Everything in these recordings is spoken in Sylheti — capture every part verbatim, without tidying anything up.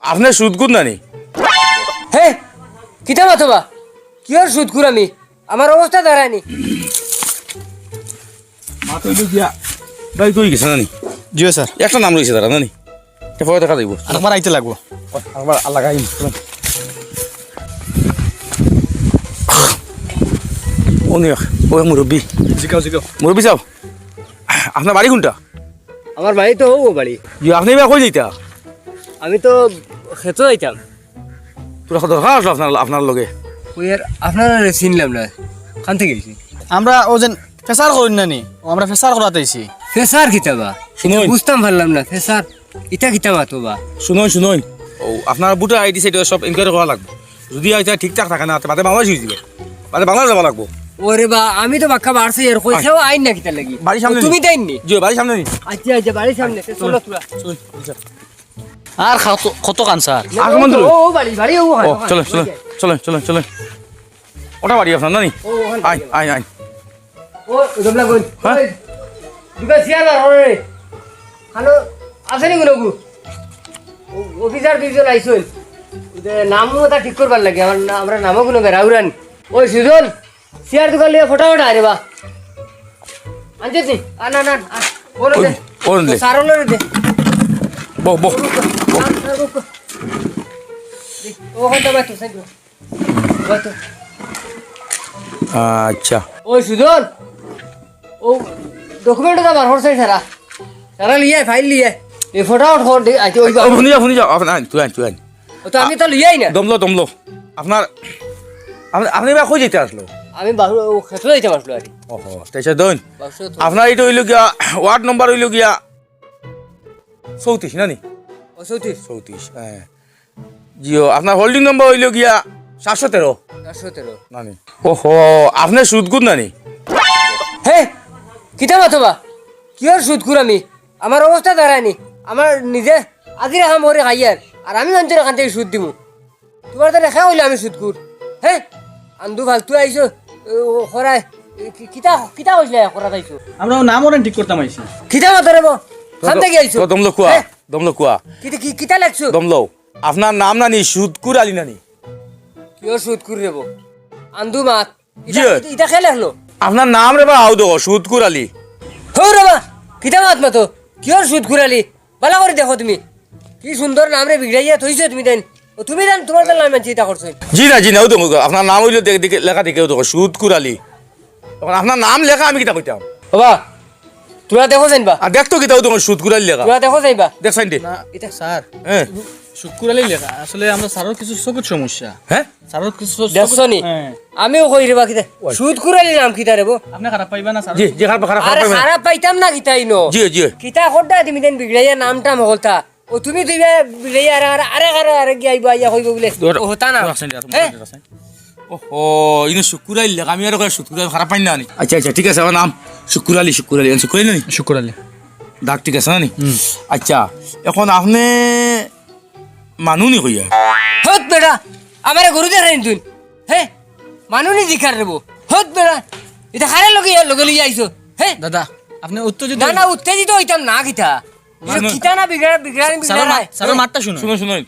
আপনে সুদখুর নানি? হে, কিতা মাতো বা? কিওর সুদখুর আমি? আমার অবস্থা দাঁড়ায়নি। মাতো অইলো গিয়া। ভাই কই গেছে নানি? জি স্যার। একটা নাম রইছে তারা নানি। এটা পরে দেখা যাইবো। আরেকবার আইতে লাগবো। আরেকবার আর লাগাই। ও নিয়া, ও মুরব্বি। জিকাও, জিকাও। মুরব্বি সাব, আপনার বাড়ি কুনটা? আমার বাড়ি তো অউ বাড়ি। জি, আপনে ইবা কই যাইতা? আমি তো খেতো যাইতাম। তোরা দরকার আসলো আপনার, আপনার লগে। কই আর আপনারারে চিনলাম না। কান থাকি আইছি? আমরা অউ যে ফেসার করইন না নি? ও, আমরা ফেসার করাত আইছি। ফেসার কিতা বা? শুনুন। বুঝতাম পারলাম না। ফেসার ইটা কিতা মাতো বা? শুনুন, শুনুন। ও, আপনার ভোটার আইডি সাইডি সব ইনকোয়ারি করা লাগবো। যদি ইটা ঠিকঠাক থাকে না, তে বাদে মামলা শুরু দিবে। বাদে বাংলা যাওয়া লাগবো। ওরে বা, আমি তো বাক্কা বাড়ছে এর কইছে, আয়। ও আইন না কিতা লাগি? বাড়ির সামনে তুমি নি? দেইন নি? জি, বাড়ির সামনে নি? আচ্ছা, আচ্ছা, বাড়ির সামনে। তে চলো তোরা। চল, চল। আর কত, কত কান স্যার? না, আর কেমন ও, দূর? ও, ও বাড়ি, বাড়ি, ও, ও, ওখানে, চলো, ওখানে। চলো, চলো, চলো। ওটা বাড়ি আপনার, না নি? ও, ওখানে আয়, বাড়ি। আয়, আয়। ও, জবলা কই? হ্যাঁ? ওই, দুটা চেয়ার বার করে। হ্যালো, আছে নি কোনো গু? ও, অফিসার দুইজন আইছইন। ওদের নামও তা ঠিক করবার লাগে, আমার না-, আমরা নামও কোনো বেড়াউরান। ওই সুজন, চেয়ার দুখান লইয়া ফটাফট আয় রে বা। আনছে তুই? আন, আন, আন, আন। ওরে ওই, দে। ওরে দে। সারো রে দে। বহ, বহ। আর, আর, বহ, বহ। দে, ওখানটা বাইতো, সাইড করো। বাইতো। আচ্ছা। ওই সুজন, ও ডকুমেন্ট তা বার করছে সারা। সারা লিয়ে, ফাইল লিয়ে। এই ফটাফট কর দে, আইতে ওই ও, হুনি যা, হুনি যা। আপনি আন, তুই আন, তুই আন। ও তো আমি তো লইয়াই না। দমলো, দমলো। আপনার, আপনি, আপনি এবার কই যাইতে আসলো? আমি বাহু-, ও খেতে যাইতে আসলো আর কি। ওহো, তেইশে দইন। বাক্স তো আপনার এটা হইল গিয়া, ওয়ার্ড নম্বর হইল গিয়া চৌত্রিশ, না নি? ও চৌত্রিশ। চৌত্রিশ, হ্যাঁ। জিও, আপনার হোল্ডিং নম্বর হইল গিয়া সাতশো তেরো। সাতশো তেরো। না নি? ওহো, আপনি সুদখুর না নি? হে, কিতা মাতো বা? কিওর সুদখুর আমি? আমার অবস্থা দাঁড়ায়নি। আমার নিজে আজিরা কাম করি খাইয়ার, আর আমি মানষর এখান থাকি সুদ দিমু। তুমার তো লেখা অইলো আমি সুদখুর। হে? আন্দু ফালতু আইছো, ও, খরায়, কি-, কিতা, কিতা কইছলা খরাত আইছো? আমরা ও নাম ওরেন ঠিক করতাম আইছি। কিতা মাতো রে বা? খান থাকি আইছো? তো দমলো কুয়া, হে? দমলো কুয়া। কিতা, কি-, কিতা লেখছো? দমলো। আপনার নাম না নি সুদখুর আলী না নি? কিওর সুদখুর রে বা? আন্দু মাত। ইটা, জি। ইটা, ইটা কে লেখলো? আপনার নাম রে বা, আও দেখো, সুদখুর আলী। হো রে বা, কিতা মাত মাতো? কিওর সুদখুর আলী? বালা করি দেখো তুমি। কি সুন্দর নাম রে বিগড়াইয়া থইছো তুমি দেন। ও তুমি দেন, তুমার দেন নাম আনছি ইটা করছো। জি না, জি না, ও দেখো, আপনার নাম অইলো দেখ-, দেখে, লেখা দেখে, ও দেখো, সুদখুর আলী। এখন আপনার নাম লেখা আমি কিতা কইতাম? ও বা, তুমরা দেখো যাইন বা। আর দেখতো কিতা, ও দেখো, সুদখুর আলী লেখা। তুমরা দেখো যাইন বা। দেখছইন দে। না, ইটা স্যার। হ্যাঁ। সুদখুর আলী লেখা। আসলে আমরা স্যারর কিছু চকুর সমস্যা। হ্যাঁ? স্যারর কিছু চকুর দেখছো নি? হ্যাঁ। আমিও কই রে বা কিতা? ওই। সুদখুর আলী নাম কিতা রে বা? আপনি খারাপ পাইবা না, স্যার। জি, জি, খারাপ, খারাপ, আরে খারাপ পাইবা না। খারাপ পাইতাম না কিতা ইনো। জি, জি। কিতা খোদ্দা তুমি দেন বিগড়াইয়া নাম টাম হকলতা। ও তুমি দিবে বিগড়াইয়া আরে, আরে, আরে, আরে, গিয়া আইবা, আইয়া কইবো বুলে। ধরো, ও হতা না। ধরো, আসেন, আসেন, হ্যাঁ? আসেন। ওহো, ইনো সুদখুর আলী লেখা, আমি আর কই সুদখুর আলী খারাপ পাই না নি। আচ্ছা, আচ্ছা, ঠিক আছে, আমার নাম সুদখুর আলী, সুদখুর আলী, সুদখুর আলী না নি? সুদখুর আলী। ডাক ঠিক আছে না নি? হুম। আচ্ছা, এখন আপনি মানু নি কইয়া? হত বেটা, আমারে গরু দেখাই তুই। হে? মানু নি জিকার রে বা। হত বেটা, ইটা কারে লগে, লগে লইয়া আইছো? হে? দাদা, আপনি উত্তেজিত না, না, উত্তেজিত অইতাম না কিতা? মানু- কিতা না বিগড়া, বিগড়া, স্যার, বিগড়া স্যার, রায়। স্যার, মাতটা শুনো। শুনো, শুনো।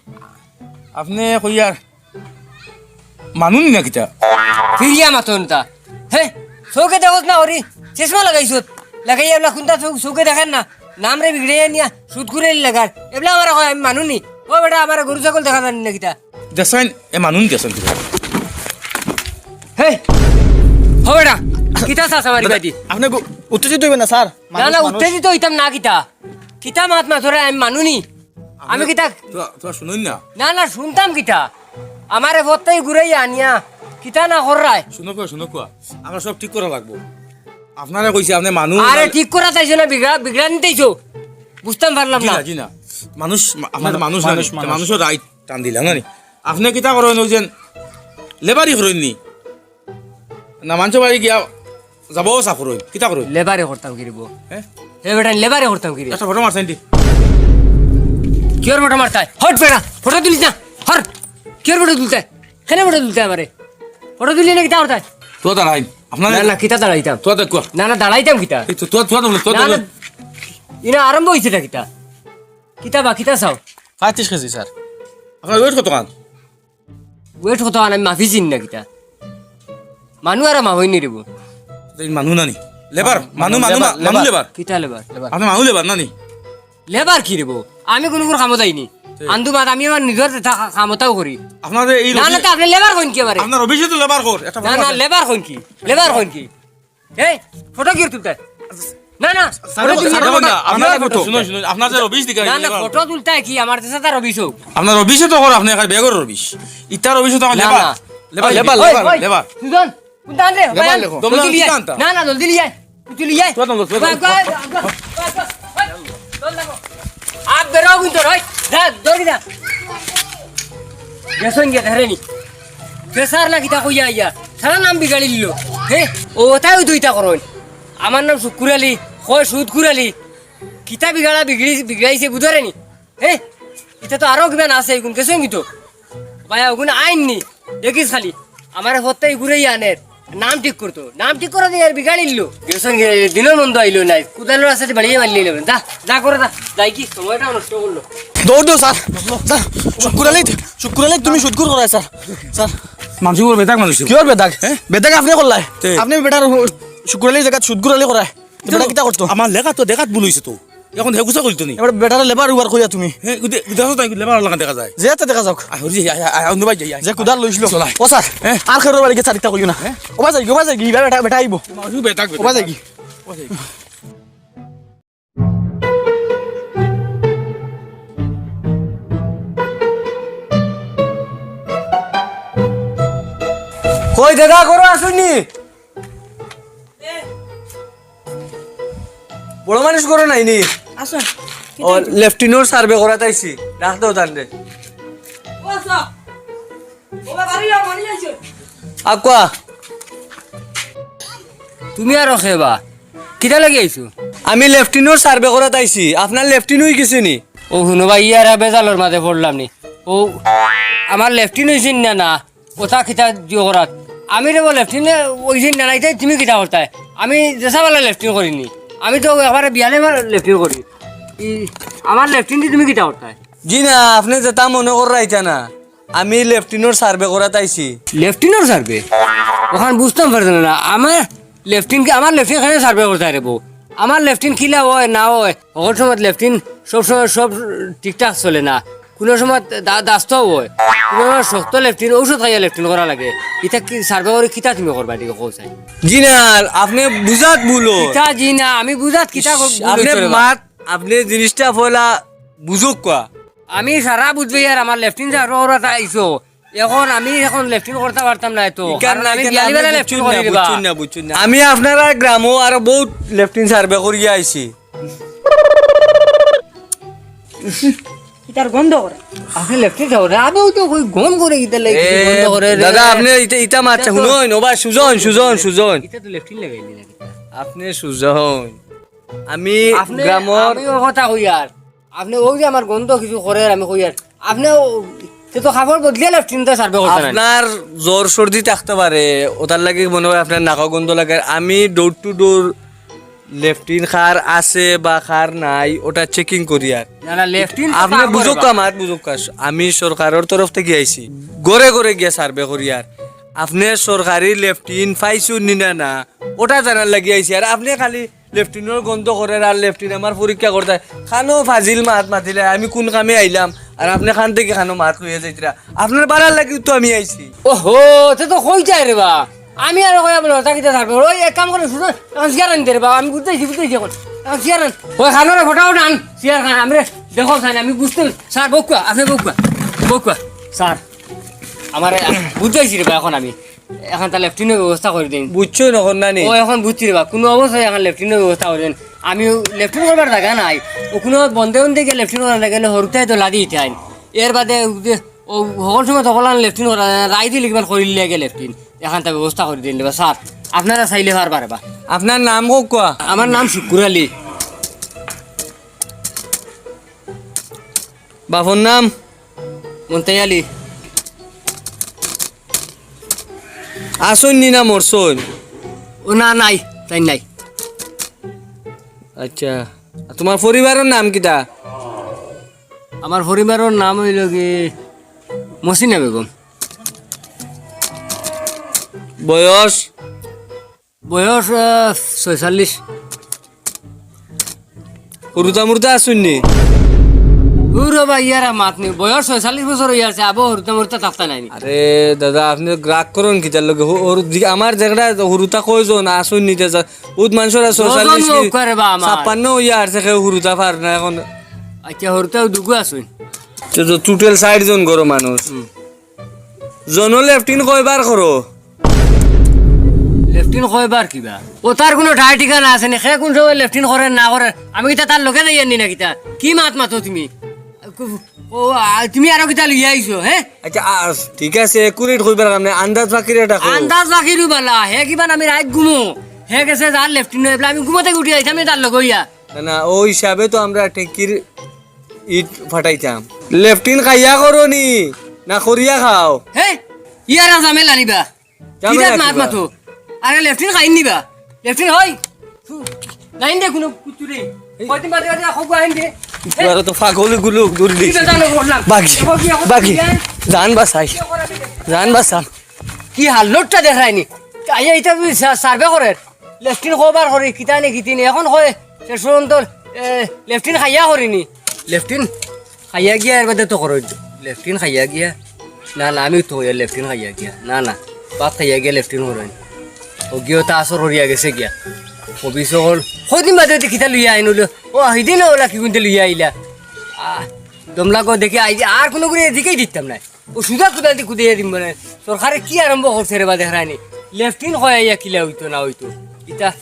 আপনি কইয়ার মানু নি না কিতা? ফিরিয়া মাতো না তা। হে, চউখে দেখোস না ওরি, চশমা লাগাইছত। লাগাইয়া এবলা কুন্তা চউ-, চউখে দেখের না। নাম রে বিগড়াইয়া নিয়া, সুদখুর আলী লাগার। এবলা আমারে কয়, আমি মানু নি। ও বেটা, আমারে গরু ছাগল দেখা জানি না কিতা? দেখছইন, এ মানু নি দেখছইন কিতা? হে, ও বেটা, কিতা চাস আমার দাদা, ইবাদি? আপনি গো-, উত্তেজিত হইবেন না, স্যার। না, মানুষ, না, মানুষ। উত্তেজিত হইতাম না কিতা? কিতা মাত মাতরে, আমি মানু নি। আমি কিতা? তোরা, তোরা শুনইন না। না, না, শুনতাম কিতা? আমারে ফত্তাই ঘুরাইয়া আনিয়া, কিতা না কররায়? শুনো কুয়া, শুনো কুয়া। আমরা সব ঠিক করা লাগবো। আপনারে কইছি, আপনি মানু আরে না। ঠিক করা চাইছো না, বিগড়া, বিগড়া নিতেইছো। বুঝতাম পারলাম জি না। না, জি না। মানুষ, মা-, আপনার মানুষ, মানুষ মানুষ, না নি। মানুষ। মানুষের রাইট টান দিলাম না নি। আপনি কিতা করইন, ওই যে লেবারি করইন নি? না, মানষর বাড়ি গিয়া যাবো, সাফ করইন। কিতা করইন? লেবারি করতাম কি রে বা? হ্যাঁ? হে বেটা, লেবারি করতাম কি রে? একটা ফটো মারছইন দি। কিওর ফটো মারতায়? হট বেটা, ফটো তুলিস না। হর। কিওর ফটো তুলতায়? কেনে ফটো তুলতায় আমারে? ফটো তুলি না কিতা করতায়? তুই দাঁড়াইন। আপনার না, না, কিতা দাঁড়াইতাম? তুই দেখ কুয়া। না, না, দাঁড়াইতাম কিতা? এই তো, তুই, তুই দেখ, তুই না, দেখ। না, ইনা আরম্ভ হইছে না কিতা? কিতা বা, কিতা চাও? পঁয়ত্রিশ কেজি, স্যার। আপনার ওয়েট কতখান? ওয়েট কতখান আমি মাপি চিনি না কিতা। মানু আর মাপইন নি রেবো। এই মানু নানি? লেবার? মানু, মানু, মানু, লেবার, মানু লেবার। লেবার। কিতা লেবার? লেবার। আপনি মানু লেবার নানি? লেবার কি রেবো? আমি কুনু কুনু কামো যাইনি। ঠিক। আন্দু মাত আমি আমার নিজর যেতা কা-, কামতাও করি। আপনার এই না, রবি-, না, তা আপনি লেবার কইন কি আমারে? আপনার অফিসে তো লেবার কর, একটা না, ভালো না, আছে। লেবার কইন কি? লেবার কইন কি? এই, ফটো কিওর তুলতায়? না, না, স্যার, ফটো তুলতায় স্যার, না। না, আপনার আপনার ফটো। ফটো। শুনুন, শুনুন, আপনার যে অফিস দিকে না, না, লেবার। ফটো তুলতায় কি? আমার দেশে তার অফিস হোক। আপনার অফিসে তো কর, আপনি একটা বেগর অফিস। ইতার অফিসে তো আমার না, লেবার। না। লেবার, ওই, লেবার, ওই, লেবার, ওই, লেবার। সুজন, কোনটা আনরে? লেবার ভাই, লেখো। দমলা জলদি লিয়ে আয়। কিতা আনতা? না, না, জলদি লিয়ে আয়। তুই লিয়ে আয়। তুই আনতা, তুই আনতা। আপ বেরো কিন্তু, ওই, যা, দৌড়ি যা। গেছইন গিয়া, ধরে নি। প্রেসার না কিতা কইয়া আইয়া, সারা নাম বিগাড়ি দিল। হে, ও তাই দুইটা করইন। আমার নাম শুক্কুর আলী, কয় সুদকুর আলী। কিতা বিগাড়া বিগড়ি-, বিগড়াইছে বুঝরে নি? হে, ইতা তো আরো কিমান আছে, ইগুন গেছইন কিন্তু। ভাই, ওগুন আইন নি, দেখিস খালি। আমারে হত্যাই ঘুরে আনের। নাম ঠিক করতো, নাম ঠিক করে দিয়ে আর বিগাড়ি দিল। গেছইন গিয়া, দিনর মন্দ আইলো নাই। কুদালর আছে বাড়িয়ে বাড়িয়ে নেবেন। যা, যা করে যা। যাই কি, সময়টা নষ্ট করলো। দৌড় দেও, স্যার। স্যার, শুক্কুর আলী, শুক্কুর আলী, তুমি শুক্কুর করায়, স্যার। স্যার। মানুষ ওর বেদাগ মানুষ। কিওর বেদাগ? হ্যাঁ? বেদাগ আপনি করলায়? তে। আপনি বেটার শুক্কুর আলীর জাগাত শুক্কুর আলী করায়। তে বেটা কিতা করতো? আমার লেখা তো দেখাত ভুল হইছে তো। এখন হে গুছা কইতো নি। এবার বেটারে লেবার উবার কইয়া তুমি। হে, উদে, উদে আসো তাই লেবার লাগা দেখা যায়। যে তো দেখা যাক। আয়, হরি, আয়, আয়, আয়, অন্য ভাই যাই, আয়। যে কুদাল লইছিল। চল, আয়। ও স্যার, হ্যাঁ? আর খেরোর বাড়ি গিয়া চারিটা কইও না। হ্যাঁ? ও ভাই যাই, ও ভাই যাই, বেটা, বেটা আইবো। মানুষ বেদাগ, ও ভাই যাই। ও ভাই যাই। কই দাদা, ঘরো আছইন নি? বড় মানুষ ঘরো নাই নি? আছইন। ও, লেফটিনর সার্ভে করাত আইছি। ডাক দেও তানরে। ও, আচ্ছা। ও বাবা, আরে, আমার নিয়ে আইছো। আকুয়া। তুমি আরো খেবা? কিতা লাগি আইছো? আমি লেফটিনর সার্ভে করাত আইছি। আপনার লেফটিন অই গেছে নি? ও হুনো ভাই, ইয়ার বেজালর মাঝে পড়লাম নি। ও, আমার লেফটিন অইছে না, না। ওটা কিতা জিও করাত? আমি রে বলে লেফটিনে ওই দিন না নাইতে তুমি কিতা করতায়? আমি যেসা বেলা লেফটিন করিনি। আমি তো একবারে বিয়ালে বার লেফটিন করি। ই, আমার লেফটিন দি তুমি কিতা করতায়? জি না, আপনি যেটা মনে কররা ইটা না। আমি লেফটিনর সার্ভে করাত আইছি। লেফটিনর সার্ভে? ওখান বুঝতাম পারতাম না। আমার লেফটিন কি, আমার লেফটিন কেনে সার্ভে করতায় রে বউ? আমার লেফটিন কিলা অয় না অয়, হকল সময় লেফটিন সব সময় সব ঠিকঠাক চলে না। কুনু সময় দা-, দাস্ত অয়, কুনু সময় শক্ত লেফটিন, ঔষধ খাইয়া লেফটিন করা লাগে। ইটা কি সার্ভে করি কিতা তুমি করবা, এদিকে কও চাই। জি না, আপনি বুঝাত ভুল অয়। কিতা জি না, আমি বুঝাত কিতা ভুল আপনি অইছে রে বা? মাত, আপনি জিনিসটা পয়লা বুঝউক্কা। আমি সারা বুঝবে আর আমার লেফটিন সার্ভে করাত আইছো। এখন আমি এখন লেফটিন করতাম পারতাম না তো। ইখান কারণ না, আমি ইখান বিয়ালি আপনি বেলা লেফটিন বুঝছইন করি না, দিবা। বুঝছইন না, বুঝছইন না। আমি আপনারা গ্রামো আরো বহুত লেফটিন সার্ভে করিয়া আইছি। ইটার গন্ধ করে। আপনি লেফটিন যাও না, আমিও তো কই গন্ধ করে ইটা লাগে, এ, গন্ধ করে রে। দাদা, আপনি ইটা, ইটা মারছে, ইটা তো হুনইন, ও ভাই, সুজন, সুজন, সুজন। ইটা তো লেফটিন লাগাইলি না কিতা? আপনি সুজন। আমি আপনি, গ্রামর আমি ও কথা কই আর। আপনি ওই যে আমার গন্ধ কিছু করে আর আমি কই আর। আপনি ও, সে তো কাপড় বদলিয়া লেফটিন তো সার্ভে করতে না। আপনার জ্বর সর্দি থাকতে পারে, ওটার লাগি মনে হয় আপনার নাকো গন্ধ লাগে। আমি door to door লেফটিন কার আছে বা কার নাই, ওটা checking করি আর। না, না, লেফটিন তো আপনি কার করে বুঝউক্কা বা? আমার, বুঝউক্কা। আমি সরকারর তরফ থাকি আইছি, ঘরে ঘরে গিয়া সার্ভে করি আর। আপনি সরকারি লেফটিন পাইছইন নি না, না, ওটা জানার লাগি আইছি। আর আপনি খালি লেফটিনর গন্ধ করের আর লেফটিন আমার পরীক্ষা করতায়। কানো ফাজিল মাত মাতিলে আমি কুন কামে আইলাম? আর আপনি কান থাকি কানো মাত লইয়া যাইতরা? আপনার বাড়ার লাগিউ তো আমি আইছি। ওহো, তে তো কই যায় রে বা? আমি আর কইয়া বলে, ওটা কিতা থাকবে? ওই এক কাম করে, শুনো, এখন চেয়ার আনতে রে বা, আমি বুঝতেছি, বুঝতেছি এখন। এখন চেয়ার আন। ওই কানোরে ফটাফট আন, চেয়ার খান, আমরে দেখো খান, আমি বুঝতে, স্যার, বউক্কা, আপনি বউক্কা, বউক্কা, স্যার, আমার বুঝতেছি রে বা এখন আমি। এখন তা লেফটিনর ব্যবস্থা করি দিন। বুঝছো না, কর না নি? ও, এখন বুঝছি রে বা, কুনু অবস্থায় এখন লেফটিনর ব্যবস্থা করি দিন। আমি ও লেফটিন করবার জাগা নাই, ও কুনু বন্ধে বন্ধে গিয়া লেফটিন করার জাগা হইলে হরুতায় তো লাদি দিতাইন। এর বাদে ও যে, ও হকল সময় তখন লেফটিন করা যায় না, রাইত দিলে কিমান করিলে গিয়া লেফটিন। এখন তা ব্যবস্থা করি দিন রে বা, স্যার। আপনারা চাইলে পারবা রে বা। আপনার নাম কউক্কা? আমার নাম শুক্কুর আলী। বাপর নাম? মন্তাই আলী। আছইন নি না মরছইন? ও না, নাই, তাই নাই। আচ্ছা, আর তোমার পরিবারর নাম কিতা? আমার পরিবারর নাম অইলো কি মসিনা বেগম। বয়স? বয়স, আহ, ছয়চল্লিশ। হুরুতা মুরুতা আছইন নি? হুরু ভাই, ইয়ারা মাত নি। বয়স ছয়চল্লিশ বছর অইয়া আছে, আবো হুরুতা মুরুতা থাকতা নায় নি। আরে দাদা, আপনে রাগ করইন কিতার লাগি? হু-, হুরু-, দি-, আমার যেগড়া হুরুতা কয়জন আছইন নি, তে যা-, বহুত মানষর আছে, দশজন ছয়চল্লিশ কি, লোক করে বা আমার। ছাপ্পান্ন অইয়া আছে, কেউ হুরুতা পার না অখন। আচ্ছা, হুরুতা দুগু আছইন। তে তো total চাইরজন ঘরো মানুষ। হুম। জনো লেফটিন কয়বার করো? লেফটিন কয়বার কিবা? ও তার কুনু ঠাই ঠিকানা আছে নি? কে কুন সময় লেফটিন করে না করে? আমি কিতা তার লগে যাইয়ার নি না কিতা? কি মাত মাতো তুমি? কু-, ও, আ, তুমি আরো কিতা লইয়া আইছো, হে? আচ্ছা, আ, ঠিক আছে, accurate কইবার কাম নাই, আন্দাজ বাকির এটা কও। আন্দাজ বাকিরও বালা, হে কিবা আমি রাইত ঘুমো। হে গেছে যার লেফটিন নয়, বলে আমি ঘুমো থাকি উঠি আইতাম, তার লগে অইয়া। না, না, ও হিসাবে তো আমরা টেকির ইট ফাটাইতাম। লেফটিন খাইয়া করো নি, না করিয়া খাও? হে, ইয়ারা ঝামেলা নিবা। ঝামেলা কিতা মাত কিবা? মাতো? আরে লেফটিন খাইন নিবা? লেফটিন হয়? নাইন দে কুনু কুতুরে। এই কয়দিন বাদে বাদে খোগো আইন দে। হে? তোরা তো পাগল গুলো দূর কি দিস। বেজানো করলাম? বাকি, এখন কি এখন বাকি। কি আইন? জান বাঁচাই। কি করা দিলে? জান বাঁচান। কি হালতটা দেখরায়নি? আইয়া ইটা তুই সা-, সার্ভে করের। লেফটিন কবার করি, কিতা নি কিতি নি। এখন কয়, শেষ পর্যন্ত, এ, লেফটিন খাইয়া করিনি। লেফটিন খাইয়া গিয়া এর বাদে তো করো। লেফটিন খাইয়া গিয়া। না, না, আমি তো কইয়া লেফটিন খাইয়া গিয়া। না, না, ভাত খাইয়া গিয়া লেফটিন করইন। ও গিয়া তো আসর করিয়া গেছে গিয়া। অফিস হল। কদিন বাদে অইতে কিতা লইয়া আইন অইলো? ও, হিদিন ওলা কি কুনতে লইয়া আইলা? আহ, দমলা গো দেখি আই, আর কুনু গুরে এদিকেই দিতাম না। ও সুজা কুদাল দি কুদাইয়া দিম মানে। সরকারে কি আরম্ভ করছে রে বা দেখরায়নি? লেফটিন কয় আইয়া কিলা অইতো না অইতো। ইতা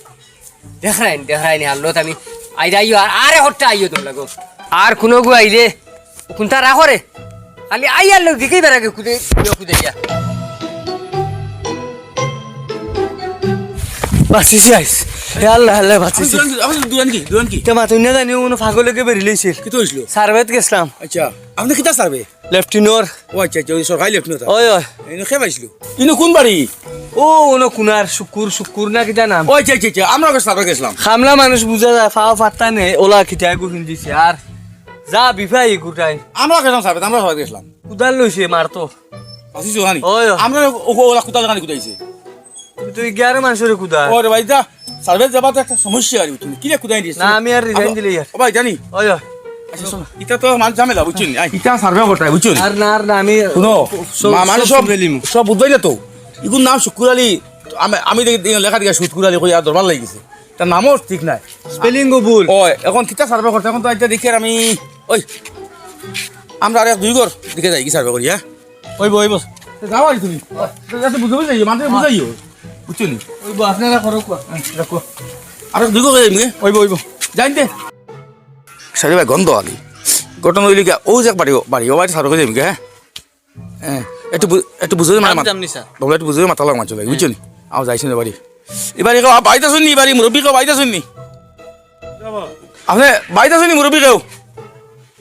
দেখরায়নি, দেখরায়নি, হামলত আমি আইজ আইও, আর, আরে হট্টা আইও তোমরা গো। আর কুনু গু আইলে, কুনতা রাখো রে? খালি আইয়ার লোক দিকেই বেড়াকে কুদে, কুদে, কুদাইয়া। বাঁচিছি আইজ। হে আল্লাহ, আল্লাহ, বাঁচিছি। আপনি দুরান কি? আপনি দুরান কি? দুরান কি? তে মাতুন না জানি, কুনু পাগলে কে বেরিলাইছিল। কিতা অইছিল? সার্ভেত গেছলাম। আচ্ছা, আপনি কিতা সার্ভে? লেফটিনর। ও আচ্ছা, আচ্ছা, ওই সরকারি লেফটিনর। ওই, ওই। ইনো কে পাইছিল? ইনো কুন বাড়ি? ও, অনো কুনার শুকুর, শুকুর না কিতা নাম? ও আচ্ছা, আচ্ছা, আচ্ছা, আমরা ওকে সার্ভে গেছলাম। খামলা মানুষ বুঝা যায়, ফাও ফাত্তা নেই, ওলা কিতা এগু হিন্দিছে, আর যা বিফাই গুটাই। আমরা গেছলাম সার্ভে, আমরা সার্ভে গেছলাম। কুদাল লইছে, মার তো। বাঁচিছো জানি? ওই, ওই। আমরা ও, ও, ওলা কুদাল লাগানি কুদাইছে। তুমি তো এগারো মানুষরে কুদা। ওরে ভাই, যা, সার্ভে যাবা তো একটা সমস্যা আর বুঝছো নি? কিরে কুদাই দিস? না, আমি আর রিজাইন দিলে ইয়ার। ও ভাই, জানি। ওই, ওই। আচ্ছা, শোনো, ইটা তো আমার ঝামেলা, বুঝছো নি? আই, ইটা সার্ভে করতে হয়, বুঝছো নি? আর না, আর না, আমি শোনো, সব, মা-, মানুষ সব সব, মিলিমু। সব বুঝবাই না তো। ইগুর নাম শুকুর আলী। আমি, আমি দেখি, দেখি লেখা দেখি শুকুর আলী কই আর দরবার লাগি গেছে। তার নামও ঠিক নাই। স্পেলিংও ভুল। ওই, এখন কিতা সার্ভে করতে? এখন তো আইতে দেখি আর আমি, ওই, আমরা আর এক দুই ঘর দিকে যাই কি সার্ভে করি, হ্যাঁ? ওইব, ওইব। তে যাও আর তুমি। তে যাতে বুঝে বুঝে যাইও, মানষে বুঝাইও। বুঝছো নি? ওইব, আপনারা করো কোয়া। হ্যাঁ, রাখো। আরে দুইগো করে এমনি। ওইব, ওইব। যাইন দে। সারি ভাই গন্ধ আলি। ঘটনা অইল কি, ও যে বাড়ি, বাড়ি, ও বাড়ি সারো করে যাইবি, হ্যাঁ? হ্যাঁ, একটু বু-, একটু বুঝে মানে আমি মাত-, যামনি, স্যার। বাবু, একটু বুঝে মাথা লাগা মারছো, বুঝছো নি? আমার যাইছি না বাড়ি। এবারে কেউ বাইতে শুননি, এবারে মুরব্বী কেউ বাইতে শুননি। আপনি বাইতে শুননি, মুরব্বী কেউ?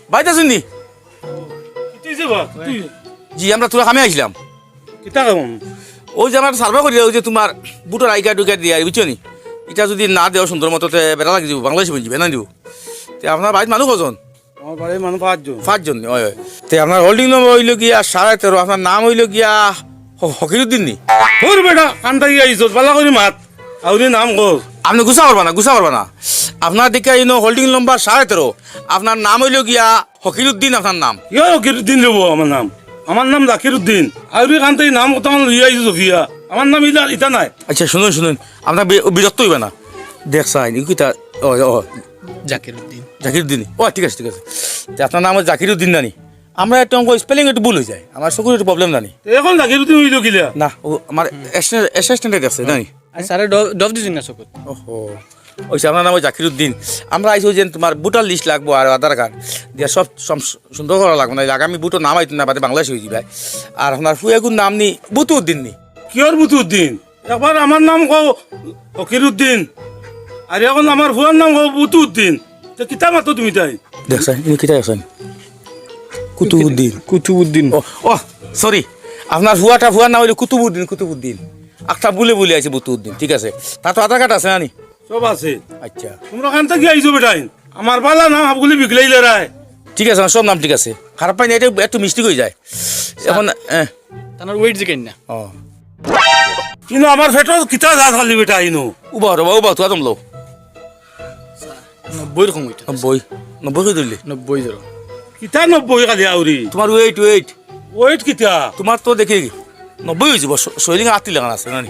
বাইতে শুননি? কিতা অইছে বা? কিতা অইছে? জি, আমরা তোরা কামে আইছিলাম। কিতা কাম? ওই যে আমরা সার্ভে করি, ওই যে তোমার voter I card we card দিয়া, বুঝছো নি? ইটা যদি না দেও সুন্দর মতো, তে বেড়া লাগি যাইব, বাংলাদেশি বনি যাইব, না দিব। তে আপনার বাড়িত মানুষ কজন? আমার বাড়িত মানুষ পাঁচজন। পাঁচজন নি, ওই, ওই। তে আপনার হোল্ডিং নম্বর অইল গিয়া সাড়ে তেরো, আপনার নাম অইল গিয়া হ-, হকিরুদ্দিন নি? ওর বেটা, কান্তা গিয়া ইজ্জত, বালা করি মাত। আউরি নাম কর। আপনি গুছা করবা না, গুছা করবা না। আপনার দিকে ইনো হোল্ডিং নম্বর সাড়ে তেরো, আপনার নাম অইল গিয়া হকিরুদ্দিন আপনার নাম। ইয়া হকিরুদ্দিন রে বউ আমার নাম। আমার নাম জাকিরুদ্দিন। আউরি কান্তা ই নাম কত লইয়া আইছো জফিয়া। আমার নাম ইলা, ইতা নাই। আচ্ছা, শুনুন, শুনুন। আপনার বি-, বিরক্ত অইবা না। দেখছাইন, ই কিতা, ও, ও। জাকিরুদ্দিন। জাকিরুদ্দিন। ও, ঠিক আছে, ঠিক আছে। তে আপনার নাম হচ্ছে জাকিরুদ্দিন নানি? আমরা একটু অঙ্ক স্পেলিং একটু ভুল অই যায়। আমার চকুর একটু প্রবলেম নানি? তে এখন জাকিরুদ্দিন অইল কিলা? না, ও আমার অ্যাসিস্ট্যান্ট, অ্যাসিস্ট্যান্টে দেখছে, জানি। আর স্যারে ড-, ডব দিছইন না চকুত। ওহো। ওই যে আপনার নাম ওই জাকিরুদ্দিন। আমরা আইছি ওই যে তোমার ভোটার লিস্ট লাগবো আর আধার কার্ড দিয়া সব সম-, সুন্দর করা লাগবো, নাইলে আগামী ভোটও নাম আইতো না, বাদে বাংলাদেশ অই যাইবো। আর আপনার ফুয়াগুর নাম নি বুতুউদ্দিন নি? কিয়র বুতুউদ্দিন? একবার আমার নাম কও ফকিরউদ্দিন, আর এখন আমার ফুয়ার নাম কও বুতুউদ্দিন। তে কিতা মাতো তুমি তাই? দেখছাইন, ইনি কিতা দেখছাইন? কুতুবউদ্দিন। কুতুবউদ্দিন। ও, ও, সরি। আপনার ফুয়াটা ফুয়ার নাম অইল কুতুবউদ্দিন, কুতুবউদ্দিন। একটা ভুলে ভুলে আইছে বুতুউদ্দিন, ঠিক আছে। তার তো আধার কার্ড আছে না নি? সব আছে। আচ্ছা। তোমরা কান্তা গিয়া আইছো বেটাইন? আমার বালা নাম হাবগুলি বিগলাইলে রায়। ঠিক আছে, আমার সব নাম ঠিক আছে। খারাপ পাই না, এটা একটু মিস্টেক অই যায়। এখন, এ, তানর weight জিকাইন না। ও। কিন্তু আমার পেটো কিতা জাত খালি বেটা ইনো। উবা রে বা, উবা, তুই আদম লও। নব্বইর কম অইতো না। নব্বই, নব্বই কই ধরলি? নব্বই ধরো। কিতা নব্বই খালি আউরি? তোমার weight, weight। Weight কিতা? তোমার তো দেখি নব্বই অইছে, বস, শরীরে আটটি লাগান আছে, না নি?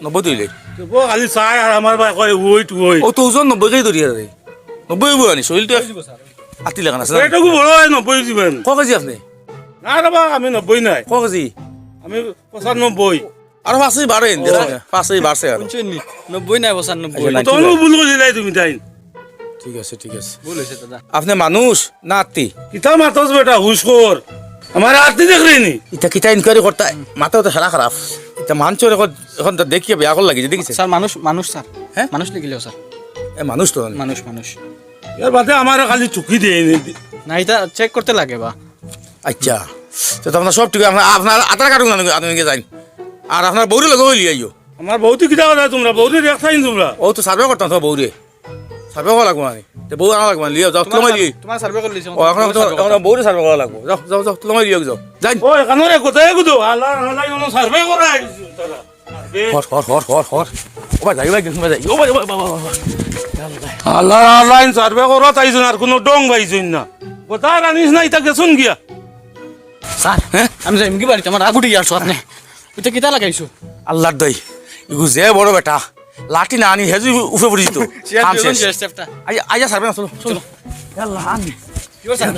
নব্বই ধরলে। তো বউ খালি চায় আর আমার ভাই কয় weight, weight। ও তো ওজন নব্বই কেজি ধরি আর রে। নব্বই অইবো আনি, শরীর তো আটটি লাগান আছে, না নি? পেটটুকু বড় অয় নব্বই দিবেন। ক কেজি আপনি? না রে বা, আমি নব্বই নায়। ক কেজি? আমি পঁচানব্বই। আরো পাঁচ কেজি বাড়েন, ও। দেখো, পাঁচ কেজি বাড়ছে আরো। শুনছেন নি? নব্বই নায়, পঁচানব্বই। আচ্ছা, না, তখন ঠিক আছে। ভুল করে দিলাই তুমি তাই। ঠিক আছে, ঠিক আছে। ভুল অইছে দাদা। আপনি মানুষ না আত্তি? কিতা মাতস বেটা, হুশ কর। আমার আত্তি দেখলি নি? ইতা কিতা inquiry করতা? মাথা তো সারা খারাপ। ইতা মানষর এখন, এখন তো দেখিয়া বেয়া কল লাগি, দেখি স্যার। স্যার, মানুষ, মানুষ স্যার। হ্যাঁ? মানুষ লিখিলেও স্যার। এ মানুষ তো না। মানুষ, মানুষ। এর বাদে আমার খালি চুকি দেয়নি। না, ইতা check করতে লাগে বা। আচ্ছা, তো, তো আপনার সব ঠিক আছে, আপনার, আপনার আধার কার্ড আনুন, আনুন গিয়া যাইন। আর আপনার বউরে লগে লইয়া আইও। আমার বউতে কিতা কথা তোমরা, বউরে দেখতাইন তোমরা। ও তো survey করতাম তো বউরে। Survey করা লাগবো না নি? তো বউ আনা লাগবো না, লিও যাও, তোমার তুমাই সার-, লিও। তোমার survey করে লিছি, ও, এখন তোমার তো, survey এখন করো। বউরে survey করা লাগবো। যাও, যাও, যাও, তুমাই লিও যাও। যাইন। ও, এখানে রে, কোথায় গো তো? আল্লাহ, আল্লাহ, কোনো survey করা আইছে তারা। হর, হর, হর, হর, হর। ও ভাই, যাই, ভাই, যাই। ও ভাই, ও ভাই, ও ভাই, ও ভাই, ও ভাই। আল্লাহ, আল্লাহ, ইন survey করা তাইছইন, আর কোনো ডং পাইছইন না। কোথায় রানিস না, ইতা গেছইন গিয়া? স্যার, হ্যাঁ? আমি যাইমুগি বাড়িত, আমার রাগ উঠি গেছে আপনে। ইতা কিতা লাগাইছো? আল্লাহর দই, ইগু যে বড় বেটা, লাঠি না আনি হেজু উপরে পড়ি দিত। শেষ, কাম শেষ। শেষ, শেষটা। আইয়া, আইয়া survey না, চলো, চলো। চলো। আল্লাহ, আনি। কিয় স্যার?